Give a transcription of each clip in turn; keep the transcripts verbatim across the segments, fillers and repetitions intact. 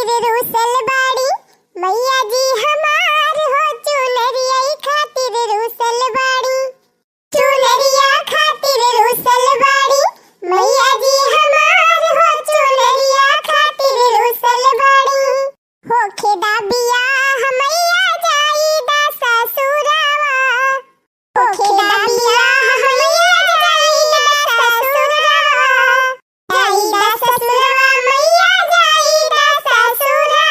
रूसल बाड़ी, मैया जी हमार हो, चुनरिया खातिर रूसल बाड़ी। चुनरिया खातिर रूसल बाड़ी, मैया जी हमार हो, चुनरिया खातिर रूसल बाड़ी। होखे दा बियाह मैया जाई दा ससुरवा। होखे दा बियाह मैया जाई दा ससुरवा। जाई दा ससुरवा मैया जाई दा ससुरवा।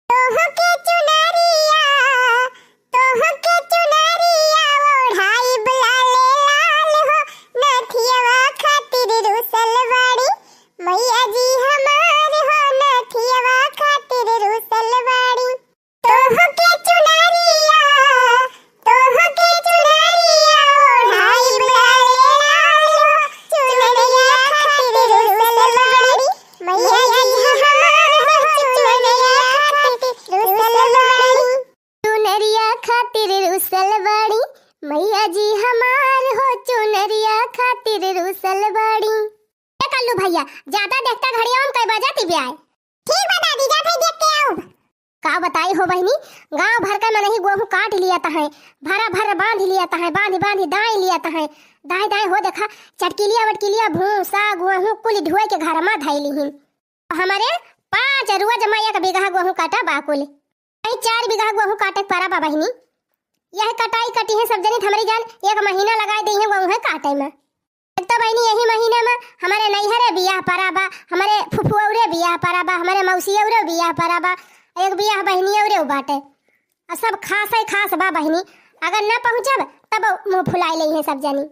तोहके चुनरिया, तोहके चुनरिया ओढ़ाइब लाले लाल हो, नथियवा खातिर रूसल बाड़ी, मैया जी हमार हो, नथियवा खातिर रूसल बाड़ी। तोहके चुनरिया, तोहके चुनरिया ओढ़ाइब लाले लाल हो, चुनरिया खातिर रूसल बाड़ी, मैया जी हमार हो, चुनरिया खातिर रूसल बाड़ी। चुनरिया खातिर रूसल बाड़ी, मैया जी हमार हो, चुनरिया खातिर रूसल बाड़ी। ए कल्लू भैया, ज्यादा देखता घड़िया में कई बजा ती ब्याय। ठीक बा दादी, जात है देख के आउब। का बताई हो बहिनी, गांव भर का मनही गोहूं काट लिया तहै, भरा भर बांध लिया तहै, बांध बांध दाई लिया तहै, दाई दाई हो देखा, चटकिलिया वटकिलिया भूसा गोहूं कुल ढोए के घर मा धई लिहिन। हमरे पाँच रोज मा एक बीघा गोहूं काटा बा कुल। वही चार बीघा गोहूं काटे के परा बा बहिनी। यह कटाई कटी है सब जनी, हमरी जान एक महीना लगाई देइहैं गोहूं है काटे मा। एक तो बहिनी यही महीना मा हमरे नैहरे बियाह परा बा, हमरे फुफुआ रे बियाह परा बा, हमरे मौसिया रे बियाह परा बा, एक बियाह बहिनिया रे बाटे। अब सब खास है खास बा बहिनी, अगर ना पहुँचब तब मुँह फुलाई लेइहैं सब जनी।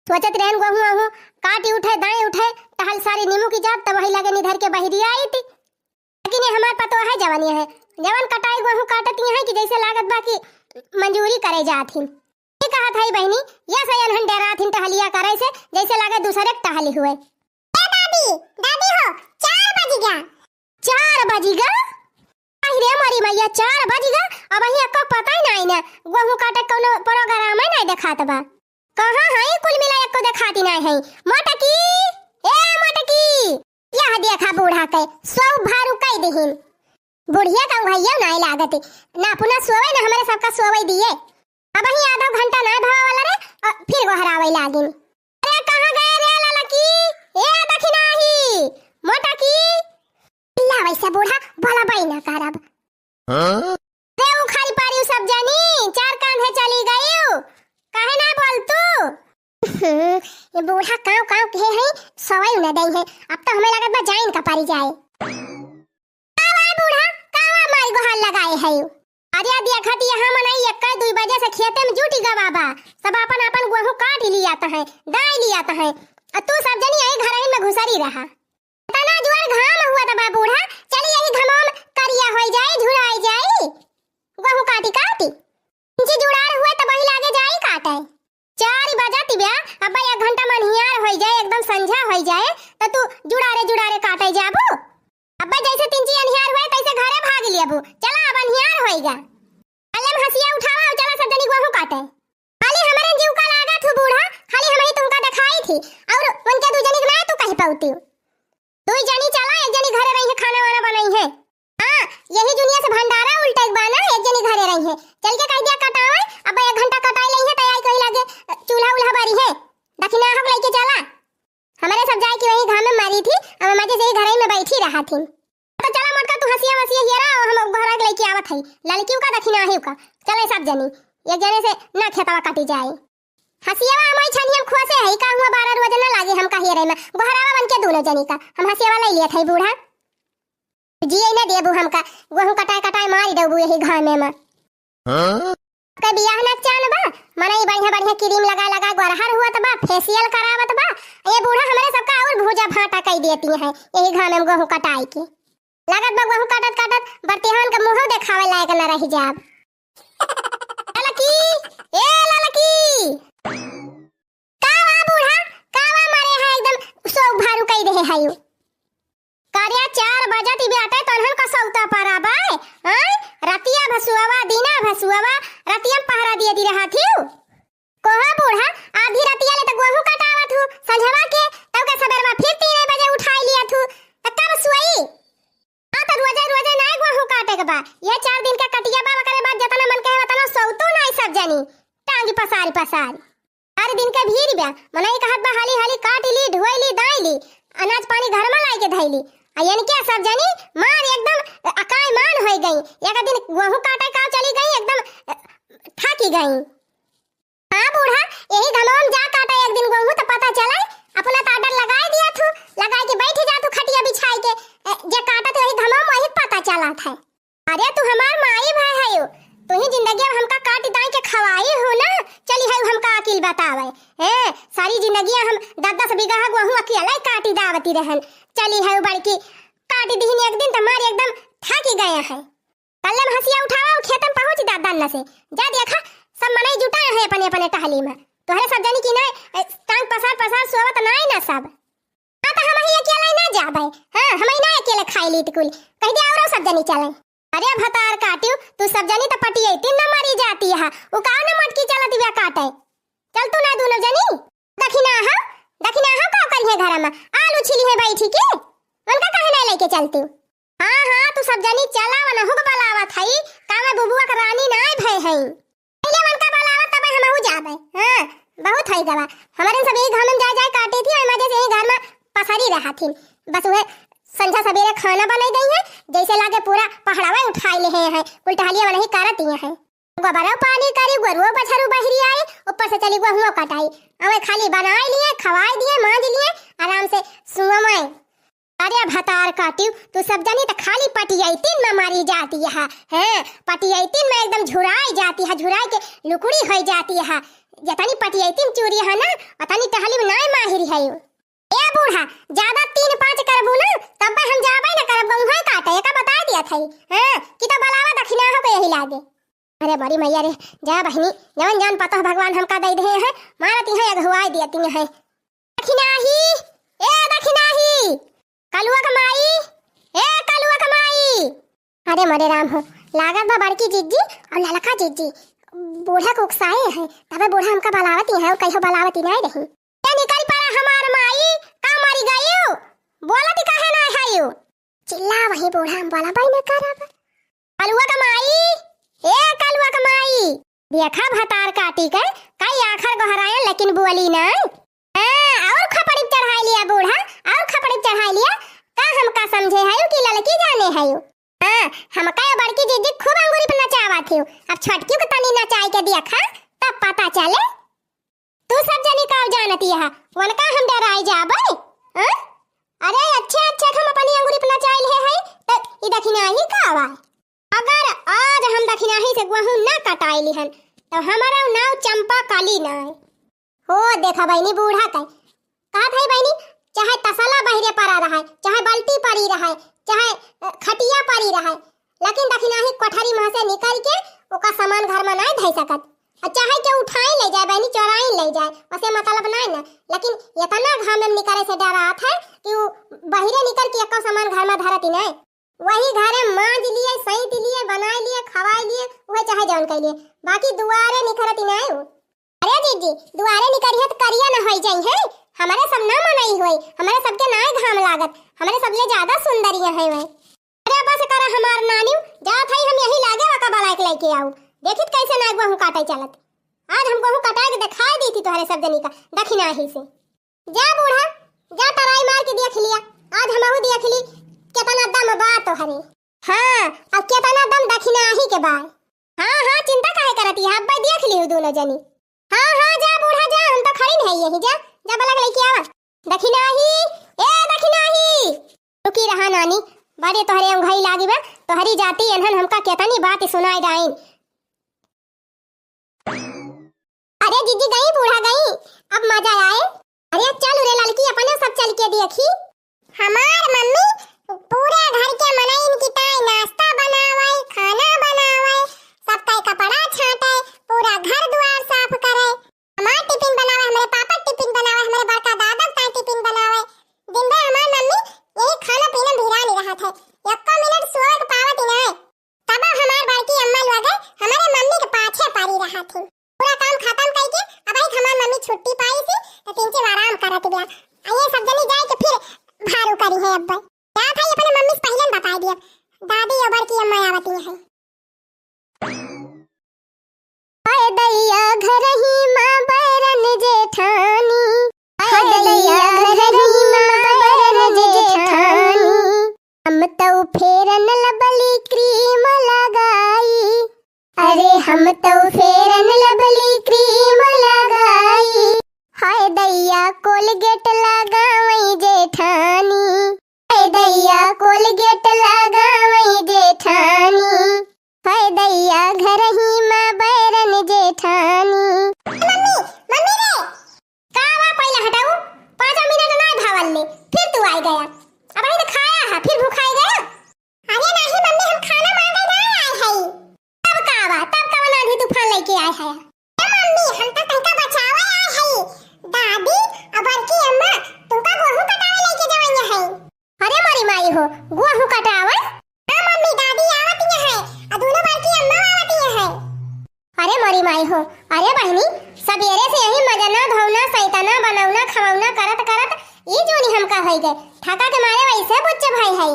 सोचत रहन गोहूं अहूं काटी उठे, दाई उठे, टहल सारी नीमू की जात, तब वही लगे निधर के बहिरी आई थी। लेकिन ये हमार पतोह है जवनिया है, जवन कटाई गोहूं काटत ही है कि जैसे लागत बा कि मंजूरी करे जात हिन। ये कहत है बहिनी, ये से एनहन डेरात हिन टहलिया करे से, जैसे लागे दूसरे के टहली हुए। ए दादी, दादी हो, चार बज गया। चार बज गया? अरे रे मोरी मैया, चार बज गया, अब वही एको पता ही नहीं ना, गोहूं काटे कौनो प्रोग्राम ही नहीं देखात बा। कहाँ है कुल मिला, एको देखाती नहीं है। मोटकी, ए मोटकी, यह देखा बूढ़ा के सौ भारू कई दिहिन। बुढ़िया का उहैया नहीं लागत, ना अपना सोवे ना हमरे सबका सोवे दिए। अब ही आधा घंटा नहीं भवा वाला रे, और फिर गोहरावे लागिन। अरे कहाँ गए रे ललकी, ए दखिनाही, मोटकी? ला वैसे बूढ़ा बोला बाई ना करब। हाँ? रे उखाड़ी पारी सब जनी, चार कांधे चली गई, काहे ना बोल तू? हम्म, ये बूढ़ा काव काव कहे है, सवाई न दई है। अब तो हमें लगत बा जाइन का पारी जाए। कावा बूढ़ा, कावा माई गोहार लगाए है? अरे देखत यहाँ मनई एक दुई बजे से खेते में जुटी गवा बा, सब अपन अपन गोहूं काट लियात है, दाई लियात है, आ तू सब जनी यही घर में घुसरी रहा। तना जुआर घाम हुआ त बा बूढ़ा, चली यही घमाम करिया होई जाई, झुराई जाई। गोहूं काटी काटी। इंची जुड़ार हुए त वही लागे जाई काटे। चार बजा तिब्या, अब्बा एक घंटा में अन्हियार होई जाए, एकदम संझा होई जाए, त तू जुड़ारे जुड़ारे काटे जाबू। अब्बा जैसे तिंची अन्हियार हुए तैसे घरे भाग लेबू। चला अब अन्हियार होई गा। अल्ले में हंसिया उठावा और चला सब जनी गोहूं काटे। खाली हमरे जीव का लागत हूँ बूढ़ा, खाली हम ही तुमका दिखाई थी और उनके दू जनी के ना तू कह पाउती। दुई जनी चला, एक जनी घरे रही है, खाना वाना बनाई है। हाँ, यही दुनिया से भंडारा उल्टे के बा ना, एक जनी घरे रही है। चल के कह दिया कटावे, अब एक घंटा कटाई लई है, तैयारी कही लागे, चूल्हा उल्हा बारी है। दखिना हक लेके चला। हमरे सब जाए कि वही घाम में मारी थी, अब मजे से ही घरे में बैठी रहा थी। तो चला मोटका तू हंसिया वसिया हियरा, हम घरा के लेके आवत हई। ललकियों का दखिना है का। चले सब जनी, एक जने से ना खेतवा काटी जाए। हसियावा हमई छनियम खोसे है, का हुआ बारह रोज न लागे हमका हेरे में, गोहरावा बन के दोनों जनी का, हम हसियावा ले लिया था बूढ़ा। जिए न देबू हमका, गोहूं कटाए कटाए मारी देबू यही घामे में। हाँ? के बियाह न चान बा, मनई बढ़िया बढ़िया क्रीम लगा लगा गोरहर हुआ त बा, फेशियल करावत बा, ये बूढ़ा हमरे सबका और भूजा भाटा कई देती है, यही घामे में गोहूं कटाए के। लागत बा गोहूं काटत काटत बरतिहान के मुंह देखावे लायक न रह जाब। ललकी, ए ललकी। का वा बूढ़ा, का वा मारे है एकदम सौ भारू कई रहे है यू। कारिया चार बजत ही बेटे तोहन का सौता परा बाय, हैं? रतिया भसुआवा, दिना भसुआवा, रतिया में पहरा दिए दी रहा थी। कोहा बूढ़ा, आधी रतिया ले त गोहूं कटावत हूँ, संझवा के, तब का सबेरवा फिर तीन बजे उठाई लिया थू, त कब सोई? हाँ, त रोजे ये चार दिन का कटिया बा, ओकरे बाद जतना मन कहे वतना सोवतू नाई सब जनी, टांगी पसारी पसारी। चार दिन के भीड़ बा, मनई कहत बा हाली हाली काटि ली, धोइ ली, दाइ ली, अनाज पानी घर मा लाइके धइ ली। आ इनके सब जनी मार एकदम अकायमान होइ गई। एक दिन गोहूँ काटे का चली गई, एकदम थाकि गई। हाँ बूढ़ा, यही घमवा मा जा काटा एक दिन गोहूँ त पता चले। अपना त order लगाइ दिया थू, लगाइ के बैठ जा थू खटिया बिछाइ के। ए, जे काटत वही घमवा मा वही पता चलत है। अरे तू हमार माई भए हयू, तू ही जिंदगिया मा हमका काटि दाइ के खवाई हू ना, चली हयू हमका अकिल बतावे। हैं, सारी जिंदगिया हम दस दस बीघा गोहूँ अकेले काटि दावती रहन, चली हयू बड़की काटि दिहिन एक दिन त मार एकदम थाकि गए हैं। कल्ले मा हंसिया उठावा, उ खेते मा पहुँच दा दन्न से। जा देखा, सब मनई जुटाए हैं अपने अपने टहली मा। तोहरे सब जनी की ना, ए, टांग पसार पसार सोवत नाई ना सब। हाँ, त हमही अकेले ना जाबे। हाँ, हमही ना अकेले खाई ली टिकुल। कहि दे औरो सब जनी चले। अरे भतार काटियो, तू सब जनी त पटियैतिन न मरी जाती है। उ का न मटकी चलत बिया काटे। चल तू ना दूनो जनी। दखिना हो, दखिना हो का करिहे घर मा? आलू छिली है बैठी के। उनका काहे ना लेके चलती? हाँ, हाँ, तू सब जनी चला, वनहु के बलावत हई, का मैं बुबुआ के रानी नाय भय हई? पहिले उनका बलावत, तब हमहू जाबे। हाँ, बहुत हई गवा। हमरे सब यही घाम में जाए, जाए काटे थी, और मजे से यही घर में पसरी रहा थी। बस वह संझा सबेरे खाना बनाई गई है, जैसे लागे पूरा पहाड़वा उठाई ले हैं, कुल टहलिया वनही करत ही हैं। गोबरो पानी करी, गोरुओ बछरू बहरी आई, ऊपर से चली गोहुओ कटाई। अवे खाली बनाई लिए, खवाई दिए, मांज लिए, आराम से सुअमय। अरे भतार काटियो, तू सब जनी त खाली पटियैतिन में मरी जाती है, हैं? पटियैतिन में एकदम झुराई जाती है, झुराई के लुकड़ी होई जाती है। जतनी पटियैतिन चूरी है ना, उतनी टहली में नाय माहिर है। ए बूढ़ा, ज्यादा तीन पाँच करबू ना, तब हम जाबे न करब, गहुँए काटे, एका बताए दिया थई, हैं? कि तो बलावा दखिना हो के यही लागे। अरे बड़ी मैया रे, जा बहिनी, जवन जान पतोह भगवान हमका दे दे हैं, मारती हैं, अगुवाई दियती हैं। दखिनाही, ए दखिनाही, कलुआ क माई, ए कलुआ क माई। अरे मोरे राम हो, लागत बा बड़की जिज्जी और ललका जिज्जी बूढ़ा के उकसाए हैं, तबे बूढ़ा हमका बलावती है और कहियो बलावती नहीं रही। ए निकल पड़ा हमार माई, का मरी गयू? बोलत काहे ना हयू? चिल्ला वही बूढ़ा, हम बलाबे न करब। कलुआ क माई, ए कलुआ क माई। देखा भतार काटी के, कई आखर गोहरायन लेकिन बोली नाय। हाँ, और खपड़ी चढ़ाई लिया बूढ़ा, और खपड़ी चढ़ाई लिया। का हमका समझे हयू कि ललकी जाने हयू? हाँ, हमका ये बड़की जिज्जी खूब अंगूरी पे नचावा थी। अब छोटकी को तनी नचाई के देखा, तब पता चले। तू सब जनी का जानती है, वनका हम डराई जाबे? हाँ? अरे अच्छे अच्छे हम अपनी अंगूरी पे नचाई ले है, तो ई दखिनाही का आवा? अगर आज हम दखिनाही से गोहूँ ना कटाई लिहन, तो हमारा नाव चंपा काली ना है। हो देखा बहिनी बूढ़ा के, कहत है बहिनी, चाहे तसला बहिरे पड़ा रहे, चाहे बाल्टी पड़ी रहे, चाहे, अ, खटिया पड़ी रहे, लेकिन दखिनाही कोठरी में से निकल के ओका सामान घर में नाय धई सकत। आ चाहे के उठाई ले जाए बहिनी, चोराई ले जाए, ओसे मतलब नाय ना, लेकिन इतना घाम में निकले से डरात है कि उ बहिरे निकल के एको सामान घर में धरती नाय। वही घरे मांज लिए, सैंत लिए, बनाए लिए, खवाए लिए, उहे चाहे जौन कइ लिए, बाकी दुआरे निकरत ही नाय उ। अरे जीजी, दुआरे निकरिहे त करिया न होई जाई है, हमरे सब ना मनई होई, हमरे सबके नाय घाम लागत, हमरे सबले ज्यादा सुंदरिया है वह। अरे बस करा हमार नानी, जात हई हम यही लागे ओका बलाए के लेके आऊ, देखित कैसे नाय गोहूँ काटे चलत। आज हम गोहूँ कटाए के दिखाई दी थी तोहरे सब जनी का दखिनाही से। जा बूढ़ा, जा टराई मार के देख लिया, आज हमहू देख ली केतना दम बा तोहरे। हाँ, अब केतना दम दखिनाही के बा। हाँ, हाँ, चिंता काहे करत हिया, अब्बे देख लिहू दोनों जनी। हाँ, हाँ, जा बूढ़ा जा, हम तो खड़ी नहीं यही, जा, जा बलक लेके आवा। दखिनाही, ए दखिनाही। रुकी रहा नानी, बड़े तोहरे उंघई लागी बा, तोहरी जाति एनहन हमका केतनी बात सुनाई डाइन। अरे जीजी गई, बूढ़ा गई, अब मजा आए। अरे चल रे ललकी, अपने सब चल के देखी। हमार मम्मी पूरा घर के मनइन की ताई नाश्ता बनावे, खाना बनावे, सबका कपड़ा छाटे, पूरा घर द्वार साफ करे। हमार टिफिन बनावे, हमरे पापा टिफिन बनावे, हमरे बड़का दादा ताई टिफिन बनावे। दिन भर हमार मम्मी यही खाना पीना भिरानी रहत है, एको मिनट सोए के पावत ही नहीं। तब हमार बड़की अम्मा लोग हमरे मम्मी के पाछे पड़ी रहत ही। पूरा काम खत्म करके अब आई हमार मम्मी छुट्टी पाई थी, तो तिनके आराम करत गया। आ ये सब जनी जाए के फिर भारू करी है अब। क्या था ये अपने मम्मी से पहले न बताई दिया। दादी अउ बड़की अम्मा आवती हैं। हाय दैया घरही मा बैरन जेठानी, हाय दैया घरही मा बैरन जेठानी। हम तौ फेरन लबली क्रीम लगाई, अरे हम तौ फेरन लबली क्रीम लगाई। हाय दैया कोलगेट लगावई जेठानी, हाय दैया कोलगेट लगावई जेठानी, हाय दैया घरही मा बैरन जेठानी। मम्मी, मम्मी रे, का बा, पहिले हटाऊ। पाँच मिनट ना भावल ले, फिर तू आइ गया। अबहीं तो खाया है, फिर भुखाइ गया। अरे नाही मम्मी, हम खाना मांगे ना आए हई। तब का बा, तब कवन आंधी तूफान लइके आए है? ए मम्मी, हम तो तनका बचावे आए हई। दादी अउ बड़की अम्मा तुमका गोहूं कटावे लइके जवइया है। अरे मोरी माई हो, गोहूं कटावे? हाँ मम्मी, दादी आवत है अउ दोनों बड़की अम्मा आवत है। अरे मोरी माई हो, अरे बहिनी, सबेरे से यही मजना, धौना, सैतना, बनौना, खवौना करत करत ई जोनी हमका होइ गए। थका के मारे वैसे बुच्चे भाई है।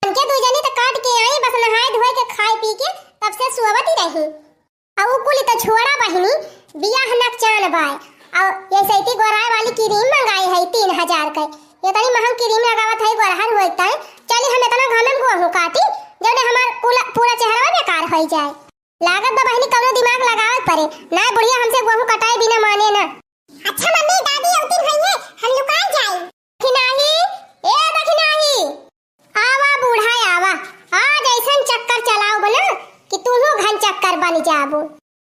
उनके दू जनी त काट के आई, बस नहाए धोए के, खाए पी के तब से सोवत ही रही। अउ कुल त छोड़ा बहिनी, बियाह नकचान बाय। अउ ये सैती गोराए वाली क्रीम मंगाई है तीन हजार के। ये तनी महंग क्रीम लगावत है, गोरहर होए ताई। चली हम इतना घाम में गोहूं काटी, जौने हमार कुल, पूरा चेहरा बेकार होइ जाए। लागत बा बहिनी कौनो दिमाग लगावे पड़े, ना बुढ़िया हमसे गोहूं कटाए बिना माने ना। अच्छा मम्मी, दादी अउती भइये, हम लुकाए जाई। दखिनाही, ए दखिनाही, आवा बूढ़ा आवा, आज ऐसन चक्कर चलाउब ना कि तुहू घन चक्कर बन जाबू।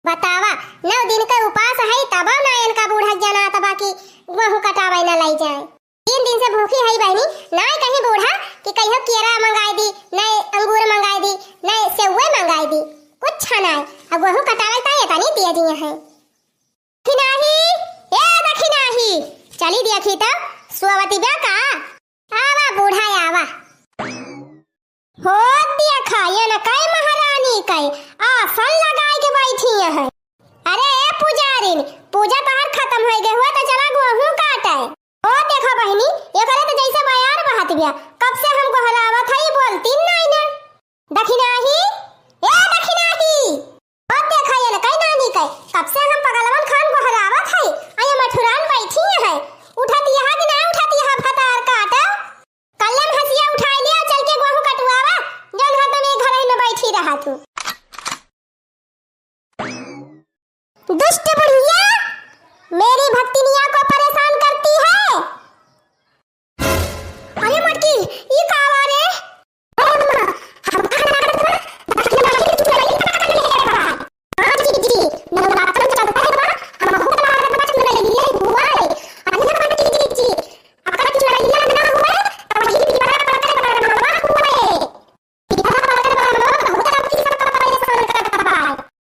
बतावा, नौ दिन के उपास है तबो ना इनका बूढ़ा जनात बा कि गोहूं कटावे ना लई जाए। तीन दिन से भूखी है बहिनी, ना कहीं बूढ़ा कि कहियो केरा मंगाई दी, ना अंगूर मंगाई दी, ना सेउए मंगाई दी, कुछ ना। अब गोहूं कटावे ता ये तनी दिया दिए हैं। दखिनाही, ए दखिनाही, चली देखी तो सोवती बा का? आवा बूढ़ा आवा। हो देखा, ये न कई महारानी कई आसन लगाई के बैठी है। अरे ए पुजारिन, पूजा तहार खतम होइ गए हुआ तो चला गोहूं काटे। ओ देखा बहिनी, एकरे तो जैसे बयार बहत बिया, कब से हम गोहरावत हई, बोलती नाई ना। दखिनाही, ए दखिनाही, ओ देखा ये न कई नानी कई, कब से हम पगलवन खान गोहरावत हई, आ ये मठुरान बैठी है, उठत यहाँ कि ना उठत यहाँ भतार काटा। कल्लम हंसिया उठाई लिया, चल के गोहूं कटवावा, जौन हरदम ये घर में बैठी रहा तू। दुष्ट बुढ़िया, मेरी भक्तिनिया को परेशान करती है। अरे मटकी, ई का आवा रे?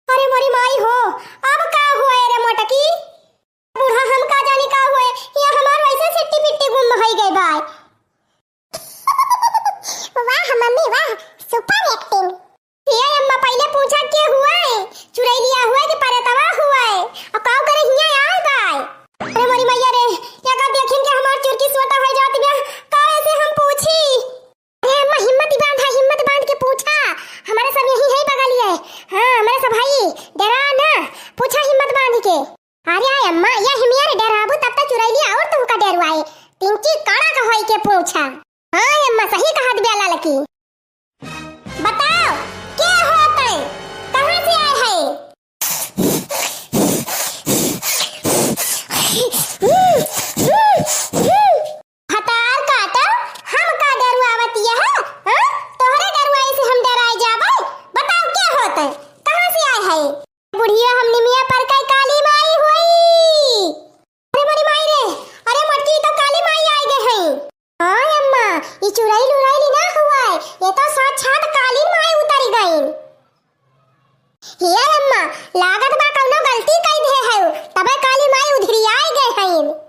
अरे मोरी माई हो, अब का हुआ रे मोटकी? बूढ़ा हम का जानी का हुए, ये हमार वैसे सिट्टी पिट्टी गुम होइ गए बाय। वाह मम्मी वाह, super acting। ये अम्मा पहिले पूछा के हुआ है, चुरैलिया हुआ है कि परतवा हुआ है, और काव करे हिया आए बाय। अरे मोरी मैया रे, ये का देखिन के हमार चुरकी सोटा होइ जात बा, का ऐसे हम पूछी? अरे अम्मा, हिम्मत बांधा, हिम्मत बांध के पूछा। हमारे सब यही है बगलिए। हाँ, हमारे सब है, डरा ना, पूछा हिम्मत बांध के। अरे अम्मा, ये हिमियर डराबू तब तक चुरैली और तुमका डरवाए। तिनकी कड़ा का होई के पूछा। हाँ अम्मा, सही कहत बिया ललकी। बताओ, के होत है? कहाँ से आए है? भतार काटा, हम का डरुआवत यह? हाँ? तोहरे डरुआई से हम डराए जाबे? बताओ, के होत है? कहाँ से आए है? बुढ़िया, हम निमिया पर कई काली माई हुई। अरे मोरी माई रे, अरे मोटकी, तो काली माई आए गए हैं। हाँ अम्मा, ये चुड़ैल उड़ैल ना हुआ है, ये तो साक्षात काली माई उतरी गई। हे अम्मा, लागत बा कौनो गलती कई दे है, तबे काली माई उधरी आए गए हैं।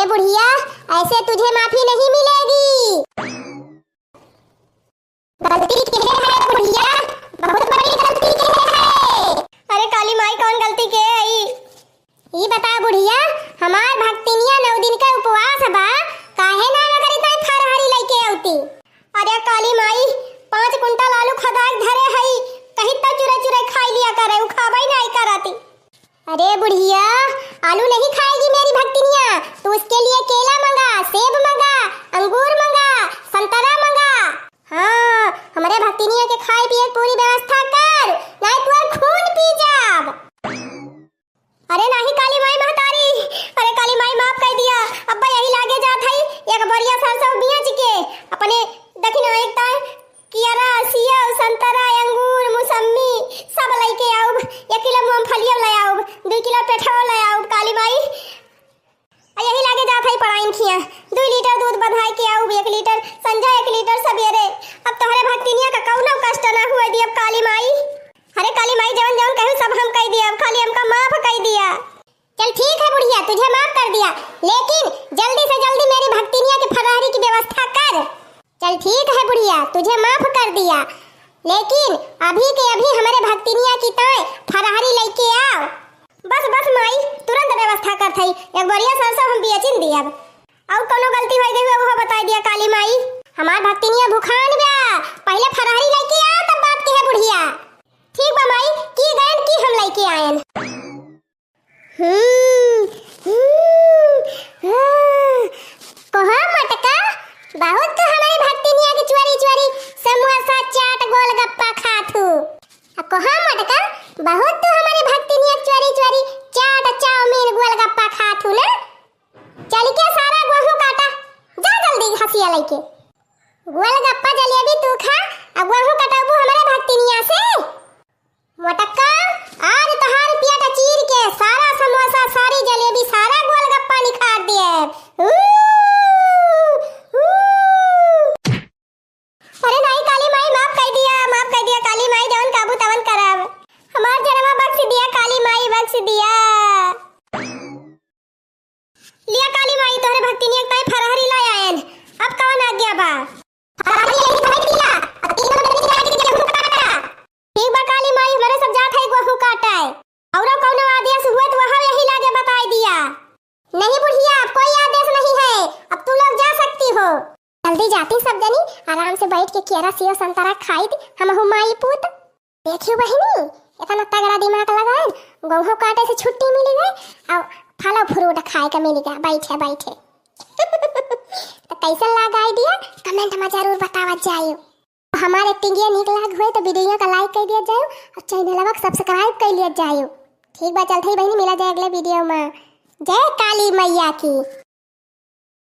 ए बुढ़िया, ऐसे तुझे माफी नहीं मिलेगी। गलती के है बुढ़िया, बहुत बड़ी गलती के है। अरे काली माई, कौन गलती के है ई? ई बता बुढ़िया, हमार भक्तिनिया नौ दिन का उपवास बा, काहे ना अगर इतना फरहरी लइके औती? अरे काली माई, पाँच कुंटल आलू खदाई धरे हई, कहीं तो चुरे चुरे खाई लिया करे, उ खाबई नाई करती। अरे बुढ़िया, आलू नहीं खाएगी मेरी भक्तिनिया, तू उसके लिए केला मंगा, सेब मंगा, अंगूर मंगा, संतरा मंगा। हाँ, हमरे भक्तिनिया के खाए पिए के पूरी व्यवस्था कर, नाई तोर खून पी जाब। अरे नाही काली माई महतारी, अरे काली माई माफ कर दिया, अब्बा यही लागे जात हई, एक बोरिया सरसों बेच के अपने दखिना एक ताई कियरा, सेव, संतरा, अंगूर, मौसम्मी सब लइके आउब। एक किलो मूंगफलियो ले आउब, दुई किलो पेठो ले आउब काली माई। आ यही लागे जात हई पड़ाइन खिया, दुई लीटर दूध बंधाई के आउब, एक लीटर संझा, एक लीटर सबेरे। अब तोहरे भक्तिनिया का कौनो कष्ट ना हुए दियब काली माई। अरे काली माई, जवन जवन कहू सब हम कई दियब, खाली हमका माफ कई दिया। चल ठीक है बुढ़िया, तुझे माफ कर दिया, लेकिन जल्दी से जल्दी मेरी भक्तिनिया की फरारी की व्यवस्था कर। चल ठीक है बुढ़िया, तुझे माफ कर दिया, लेकिन अभी के अभी हमरे भक्तिनिया की ताई फरारी लइके आओ। बस बस माई, तुरंत व्यवस्था करत हई, एक बोरिया सरसों हम बेचिन दियब। अउर कौनो गलती होइ गई हो, वो बताई दिया काली माई। हमार भक्तिनिया भुखान बा, पहिले फरारी लइके आओ, तब बात के है बुढ़िया। ठीक बा माई, की गयन की हम लइके आयन। हम्म, हम्म, हाँ। कहा मोटका, बहुत तो हमरे भक्तिनिया के चोरी चोरी समोसा, चाट, गोलगप्पा खात हू। आ कहा मोटका, बहुत तो हमरे भक्तिनिया के चोरी चोरी चाट, चाउमीन, गोलगप्पा खात हू ना? चल के सारा गोहूँ काटा, जा जल्दी हसिया लइके। गोलगप्पा जलेबी तू खा, आ गोहूँ कटबू हमरे भक्तिनिया से। मोटक्का, आज तोहार पेट चीर के सारा समोसा, सारी जलेबी, सारा गोलगप्पा निखार दिए। ऊ, ऊ। अरे नाई काली माई, माफ कर दिया, माफ कर दिया काली माई, जवन काबू तवन करब। हमार जनवा बख्श दिया काली माई, बख्श दिया। लिया काली माई, तोहरे भक्तिनिया के ताई फरहरी ला आयन। अब कवन आज्ञा बा? फरहरी यही धर दिया। अब तीन बजे जाके गेहूं काटा। ठीक बा काली माई, हमरे सब जात है गेहूं काटे। औरो कौनो आदेश हुए तो वहाँ यही लागे बताई दिया। नहीं बुढ़िया, अब कोई आदेश नहीं है, अब तू लोग जा सकती हो। जल्दी जाती सब जनी, आराम से बैठ के केरा, सेव, संतरा खाई थी हम हूँ माई पूत। देखियो बहिनी, इतना तगड़ा दिमाग लगाएन, गेहूं काटे से छुट्टी मिली गई और फल फ्रूट खाए के मिली गया। बैठे बैठे तो कैसन लाग आइडिया, कमेंट में जरूर बतावत जाइयो। हमार एक्टिंगिया नीक लाग होए तो वीडियो का लाइक कर दिया जाइयो और चैनलवा के सब्सक्राइब कर लिया जाइयो। ठीक बा, चलत हई बहिनी, मिला जाए अगले वीडियो में। जय काली मैया की।